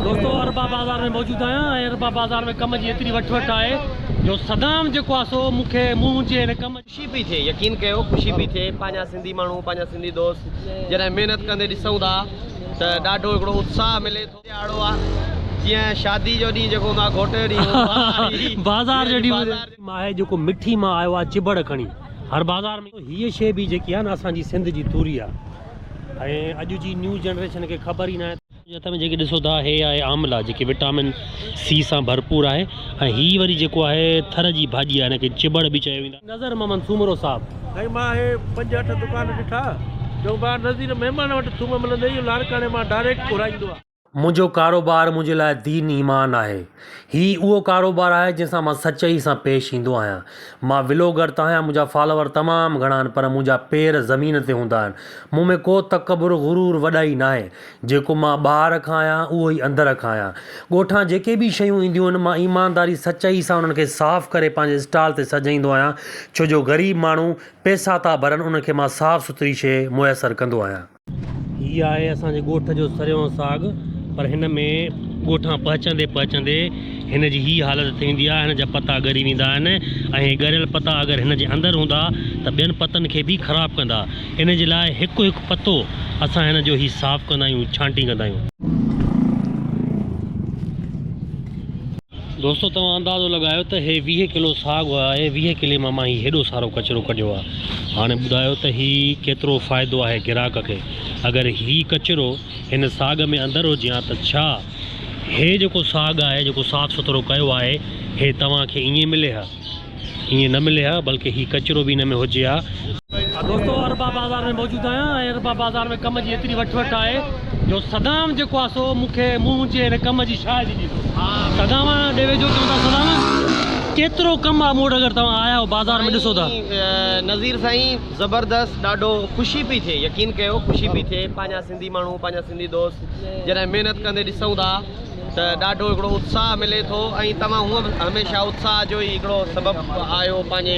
دوستو اربع بازار ۾ موجود آهيان ۽ اربع بازار ۾ ڪم جي ايتري وٺ وٺ آهي جو صدام جيڪو آهي سو مون کي منهنجي هن ڪم خوشي پئي ٿئي يقين ڪيو خوشي پئي ٿئي پنهنجا سنڌي ماڻهو پنهنجا سنڌي دوست جڏهن محنت ڪندي ڏسون ٿا ته ڏاڍو هڪڙو اتساهه ملي ٿو ڏهاڙو آ جيئن شادي جو ڏينهن جيڪو هوندو آ گهوٽ جو ڏينهن هوندو آ هي بازار جو ڏينهن آهي جيڪو مٺي مان آيو آ چڀڙ کڻي هر بازار ۾ هيء شيء به جيڪي آ نه اسان جي سنڌ جي توري آ ۽ اڄ جي نيو جنريشن کي خبر ئي ناهي. هٿ ۾ جيڪي ڏسو ٿا هي آهي آملا جيڪي وٽامن سي سان ڀرپور آهي ۽ هي وري جيڪو آهي ٿر جي ڀاڄي آهي هن کي چٻڙ به چيو ويندو آهي. نظر محمد سومرو صاحب. سائين مان اهي پنج اٺ دڪان ڏٺا چئون ڀاء نظير ميمڻ وٽ ٿوم ملندي اهو لاڙڪاڻي مان ڊائريڪٽ گهرائيندو آ. منهنجو ڪاروبار منهنجي لاء دين ايمان آهي. هي اهو ڪاروبار آهي جنهن سان مان سچائي سان پيش ايندو آهيان. مان ولوگر ته آهيان منهنجا فالوور تمام گهڻا آهن پر منهنجا پير زمين تي هوندا آهن. مون ۾ ڪو تڪبر، غرور، وڏائي ناهي. جيڪو مان ٻاهر کان آهيان اهو ئي اندر کان آهيان. ڳوٺان جيڪي به شيون اينديون آهن مان ايمانداري سچائي سان انهن کي صاف ڪري پنهنجي اسٽال تي سجائيندو آهيان ڇو جو غريب ماڻهو پئسا ٿا ڀرن انهن کي مان صاف سٿري شيء ميسر ڪندو آهيان. هي آهي اسان جي ڳوٺ جو سريون ساڳ پر هن ۾ ڳوٺان پهچندي پهچندي هن جي هي حالت ٿي ويندي آهي هن جا پتا ڳري ويندا آهن ۽ هي ڳريل پتا اگر هن جي اندر هوندا ته ٻين پتن کي به خراب ڪندا ان جي لاء هڪ هڪ پتو اسان هن جو هي صاف ڪندا آهيون ڇانٽي ڪندا آهيون. دوستو توهان اندازو لڳايو ته هي 20 ڪلو ساڳ آهي 20 ڪلي مان مان هي هيڏو سارو ڪچرو ڪڍيو آهي هاڻي ٻڌايو ته هي ڪيترو فائدو آهي گراهڪ کي اگر هي ڪچرو هن ساڳ ۾ اندر هجي ها ته ڇا هي جيڪو ساڳ آهي جيڪو صاف سٿرو ڪيو آهي هي توهان کي ائين ملي ها ائين نه ملي ها بلڪه هي ڪچرو به ان ۾ هجي ها. دوستو اربع بازار ۾ موجود آهيان ۽ اربع بازار ۾ ڪم جي ايتري وٺ وٺ آهي جو صدام جيڪو آهي سو مون کي منهنجي هن ڪم جي شاهدي ڏيندو. صدام ڏي ويجهو چون ٿا صدام ڪيترو ڪم آهي مون وٽ اگر توهان آيا آهيو بازار ۾ ڏسو ٿا. سائين نظير سائين زبردست ڏاڍو خوشي پئي ٿئي يقين ڪيو خوشي پئي ٿئي پنهنجا سنڌي ماڻهو پنهنجا سنڌي دوست جڏهن محنت ڪندي ڏسون ٿا ته ڏاڍو هڪڙو اتساهه ملي ٿو ۽ توهان هونء به هميشه اتساهه جو ئي هڪڙو سبب آهيو پنهنجي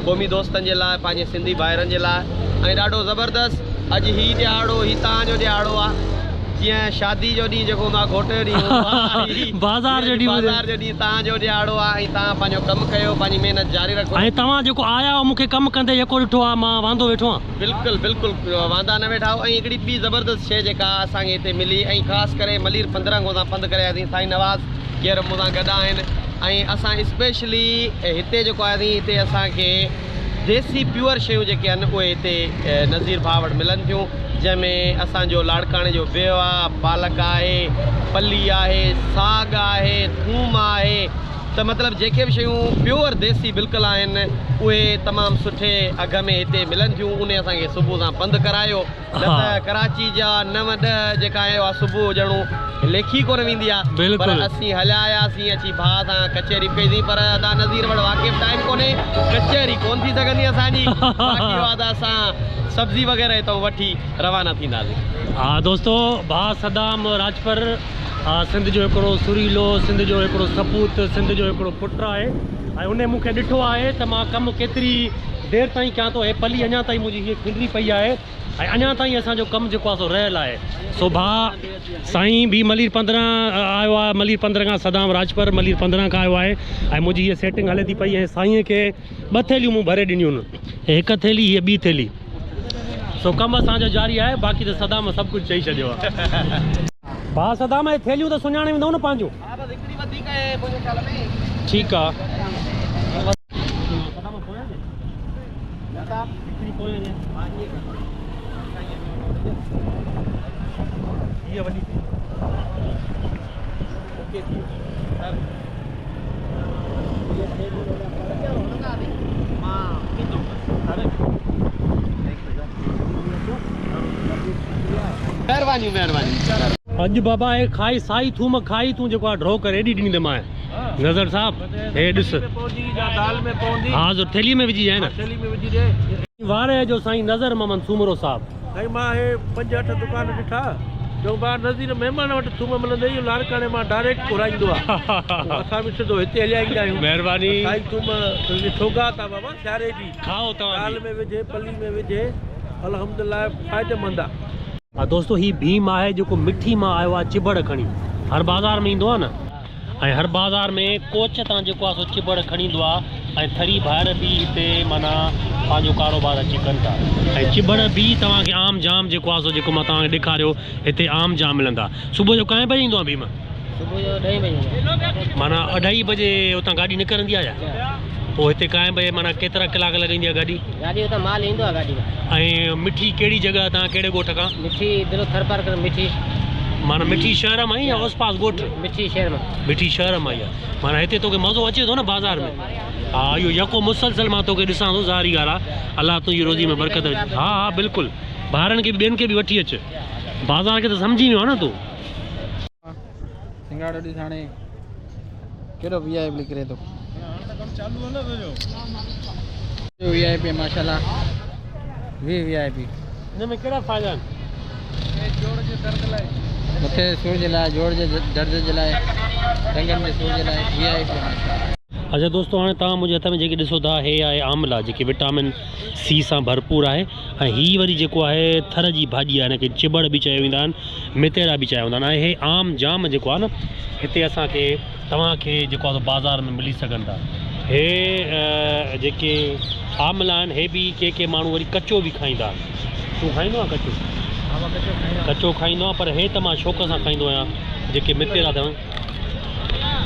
قومي دوستن جي لاء پنهنجي سنڌي ڀائرن جي لاء ۽ ڏاڍو زبردست اڄ هي ڏهاڙو هي توهان جو ڏهاڙو آ جيئن شادي جو ڏينهن جيڪو هوندو آ گهوٽ جو ڏينهن هوندو آ هي بازار جو ڏينهن بازار جو ڏينهن توهان جو ڏهاڙو آ ۽ توهان پنهنجو ڪم ڪيو پنهنجي محنت جاري رکو. ۽ توهان جيڪو آيا آهيو مون کي ڪم ڪندي يڪو ڏٺو آ مان واندو ويٺو آهيان. بلڪل بلڪل واندا نه ويٺا آهيو ۽ هڪڙي ٻي زبردست شيء جيڪا اسان کي هتي ملي ۽ خاص ڪري ملير 15 کان اسان پنڌ ڪري آياسين سائين نواز ڪير مون سان گڏ آهن ۽ اسان اسپيشلي هتي جيڪو آياسين هتي اسان کي ديسي پيور شيون جيڪي آهن اهي هتي نظير ڀاء وٽ ملن ٿيون جنهن ۾ اسان جو لاڙڪاڻي جو بيهه آهي پالڪ آهي پلي آهي ساڳ آهي ٿوم آهي ته مطلب جيڪي به شيون پيور ديسي بلڪل آهن اهي تمام سٺي اگهه ۾ هتي ملن ٿيون انهي اسان کي صبح سان پنڌ ڪرايو نه ته ڪراچي جا نو ڏهه جيڪا آهي اها صبح ڄڻو ليکي ڪونه ويندي آهي پر اسين هليا آياسين اچي ڀاء سان ڪچهري به ڪئيسين پر ادا نظير وٽ واقعي به ٽائيم ڪونهي ڪچهري ڪونه ٿي سگهندي اسان جي باقي اها ته اسان سبزي وغيره هتان وٺي روانا ٿينداسين. ها دوستو ڀاء صدام راڄپر سنڌ جو هڪڙو سريلو، سنڌ جو هڪڙو سپوت، سنڌ جو هڪڙو پٽ آهي ۽ انهي مون کي ڏٺو آهي ته مان ڪم ڪيتري دير تائين ڪيان ٿو. هي پلي اڃا تائين منهنجي هيء کنڊري پئي آهي ۽ اڃا تائين اسان جو ڪم جيڪو آهي سو رهيل آهي. سو ڀاء سائين به ملير 15 آيو آهي، ملير 15 کان صدام راڄپر ملير 15 کان آيو آهي ۽ منهنجي هيء سيٽنگ هلي ٿي پئي ۽ سائينء کي ٻه ٿيلهيون مون ڀري ڏنيون آهن، هي هڪ ٿيلهي هيء ٻي ٿيلهي. سو ڪم اسان جو جاري آهي باقي ته صدام سڀ ڪجهه چئي ڇڏيو آهي. ڀاء صدام اهي ٿيلهيون ته سڃاڻي ويندؤ نه پنهنجون. ها بس هڪڙي وڌيڪ آهي منهنجي خيال ۾. ٺيڪ آ. صدام پويان جي. هڪڙي پويان جي. هيء وڏي ٿي. اوڪي ٿي ويو سر. مهربانيون مهربانيون. اڄ بابا هي کائي سائي ٿوم کائي تون جيڪو آ ڍو ڪري ايڏي ڏني مانء نظر صاحب هي ڏس ها جو ٿيلهي ۾ وجهي جائين نه وارهه جو سائين نظر محمد سومرو صاحب. سائين مان اهي پنج اٺ دڪان ڏٺا چئون ڀاء نظير ميمڻ وٽ ٿوم ملندي اهو لاڙڪاڻي مان ڊائريڪٽ گهرائيندو آ پوء اسان به سڌو هتي هليا ايندا آهيون مهرباني. سائي ٿوم سوغات آ بابا سياري جي کائو توهان دال ۾ وجهي پلي ۾ وجهي الحمدلله فائديمند آ. ها دوستو هي ڀيم آهي جيڪو مٺي مان آيو آهي چڀڙ کڻي هر بازار ۾ ايندو آ نه ۽ هر بازار ۾ ڪوچ تان جيڪو آ سو چڀڙ کڻي ايندو آ ۽ ٿري ڀائر به هتي معنيٰ پنهنجو ڪاروبار اچي ڪن ٿا ۽ چڀڙ به توهان کي عام جام جيڪو آ سو جيڪو مان توهان کي ڏيکاريو هتي عام جام ملندا. صبح جو ڪائين بجي ايندو آ ڀيم؟ صبح جو ڏهين بجي ايندو آ. معنيٰ اڍائي بجي اتان گاڏي نڪرندي آ يا پوء هتي ڪائين بجي معنيٰ ڪيترا ڪلاڪ لڳندي آ گاڏي؟ گاڏي اتان مال ايندو آ گاڏي ۾. ۽ مٺي ڪهڙي جڳهه تان ڪهڙي ڳوٺ کان؟ مٺي ضلعو ٿرپارڪر مٺي. معنيٰ مٺي شهر مان ئي يا اوس پاس ڳوٺ؟ مٺي شهر مان. مٺي شهر مان ئي آ معنيٰ هتي توکي مزو اچي ٿو نه بازار ۾؟ ها اهو يڪو مسلسل مان توکي ڏسان ٿو ظاهري ڳالهه آ الله تنهنجي روزي ۾ برڪت وجهي ها ها بلڪل ڀائرن کي به ٻين کي به وٺي اچ بازار کي ته سمجهي ويو آ نه تون. سنگاڙو ڏس هاڻي ڪيڏو وي آء پي نڪري ٿو. وي آء پي ماشاءالله وي وي آء پي. ان ۾ ڪهڙا فائدا آهن؟ مٿي جي سور جي لاء جوڙ جي درد جي لاء ٽنگن ۾ سور جي لاء وي آء پي ماشاءالله. اچا دوستو هاڻي توهان منهنجي هٿ ۾ جيڪي ڏسو ٿا هي آهي آملا جيڪي وٽامن سي سان ڀرپور آهي ۽ هي وري جيڪو آهي ٿر جي ڀاڄي آهي هن کي چٻڙ به چيو ويندا آهن متيرا به چيا ويندا آهن ۽ هي عام جام جيڪو آهي نه هتي اسان کي توهان کي جيڪو آهي سو بازار ۾ ملي سگهن ٿا هي جيڪي آملا آهن هي به ڪي ڪي ماڻهو وري ڪچو به کائيندا آهن تون کائيندو آهين ڪچو ڪچو کائيندو آهيان پر هي ته مان شوق سان کائيندو آهيان جيڪي متيرا اٿو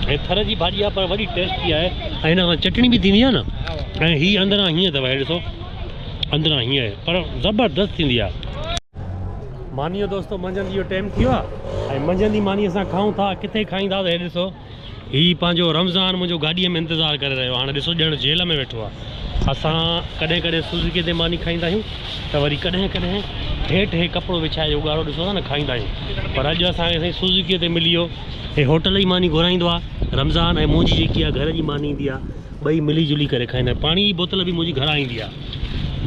هي ٿر جي ڀاڄي آهي پر وڏي ٽيسٽي آهي ۽ هن سان چٽڻي به ٿيندي آهي نه ۽ هي اندران هيئن اٿو هي ڏسو اندران هيئن آهي پر زبردست ٿيندي آهي. ماني جو دوستو منجهند جو ٽيم ٿي ويو آهي ۽ منجهند جي ماني اسان کائون ٿا ڪٿي کائيندا ته هي ڏسو هي پنهنجو رمضان منهنجو گاڏيء ۾ انتظار ڪري رهيو آهي هاڻي ڏسو ڄڻ جيل ۾ ويٺو آهي اسان ڪڏهن ڪڏهن سوزوڪي تي ماني کائيندا آهيون ته وري ڪڏهن ڪڏهن هيٺ هي ڪپڙو وڇائي جو ڳاڙهو ڏسو ٿا نه کائيندا آهيون پر اڄ اسان کي سائين سوزوڪي تي ملي ويو هي هوٽل جي ماني گهرائيندو آهي رمضان ۽ منهنجي جيڪي آهي گهر جي ماني ايندي آهي ٻئي ملي جلي ڪري کائيندا آهيون پاڻي جي بوتل به منهنجي گهران ايندي آهي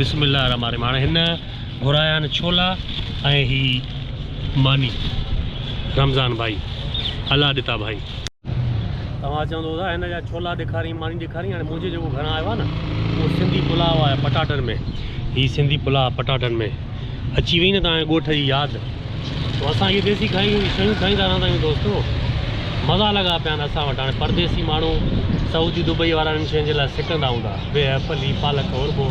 بسم الله الرحمٰن الرحيم هاڻي هن گهرايا آهن ڇولا ۽ هي ماني رمضان ڀائي الله ڏتا ڀائي. توهان چوندو ته هن جا ڇولا ڏيکارين ماني ڏيکارين هاڻي منهنجي جيڪو گهران آيو آهي نه اهو سنڌي پلاء آهي پٽاٽن ۾ هي سنڌي پلاء پٽاٽن ۾ اچي وئي نه توهان کي ڳوٺ جي ياد تو اسان اهي ديسي کائي شيون کائيندا رهندا آهيون دوستو مزا لڳا پيا آهن اسان وٽ هاڻي پرديسي ماڻهو سعودي دبئي وارا انهن شين جي لاء سڪندا هوندا بيهه پلي پالڪ اوربو.